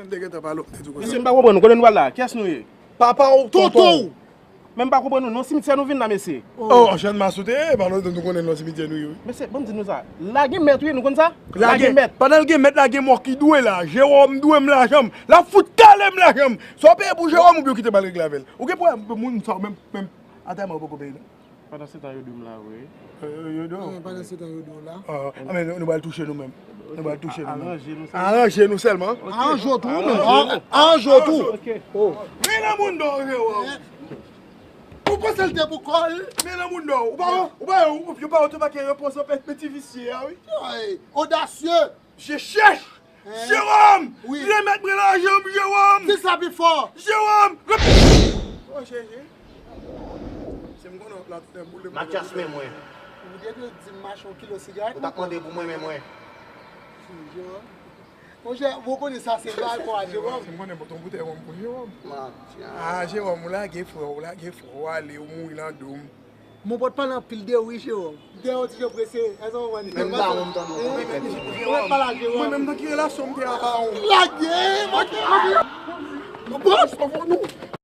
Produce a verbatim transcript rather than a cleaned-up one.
M te gentan pale w, m te di w konsa. Mesye, m pa konprann nou. Kote nou pral la? Kiyès nou ye? Papa w, tonton w. Men m pa konprann nou. Non, simityè nou vin la, mesye. Oh, Channmas ou te ye, pa lontan nou konnen non simityè nou ye, wi. Mesye, ban m di nou sa. La gen mèt, wi, nou konn sa? La gen mèt. Pandan l gen mèt la, gen mò ki dwe la. Jewòm dwe m lajan m. L ap fout kale m lajan m. Sa w peye pou Jewòm oubyen w kite m al regle avè l? Ou gen pwoblèm pou moun sa w menm, menm atèman ou poko peye non. Pandan se tan yo dwe m la, wi. Yo, yo, yo dwe w. Pandan se tan yo dwe w la. Ah, men nou, nou pral touche nou menm. Nou pral touche nou menm. Aranje nou sèlman. Aranje nou sèlman. Aranje w tou, menm. Aranje w tou. Men nan moun dò, Jewòm. Ou panse l te pou kò l? Men nan moun dò. Ou pa, ou pa, ou, yo pa otomatik reponsan pèt peti visye a, wi. Odasye! Mesye chèch! Jewòm! Wi. Remèt mwen lajan m, Jewòm! Di sa pi fò! Jewòm! Rep- Oh, Jezi. Se m konnen w ap la tout lè boule. Matyas, men mwen. Ou te dwe di m mache yon kilo sigarèt. Ou t ap mande pou mwen, men mwen. Jewòm. Monchè, ou konnen sa se vre alkòl a Jewòm. Se m konnen pote yon boutèy wonm pou Jewòm. Matyas. Ah, Jewòm, ou lage frè w, ou lage frè w ale, ou mouri nan do m. Mon pòt pale anpil de wi, Jewòm. Dèyè yon ti jan prese, èske w konprann? Menm dawon m tande w konprann. Mwen pa la, Jewòm. Mwen menm nan ki relasyon m te a dawon? Lage, mwen te lage. Nou pa sòvon nou.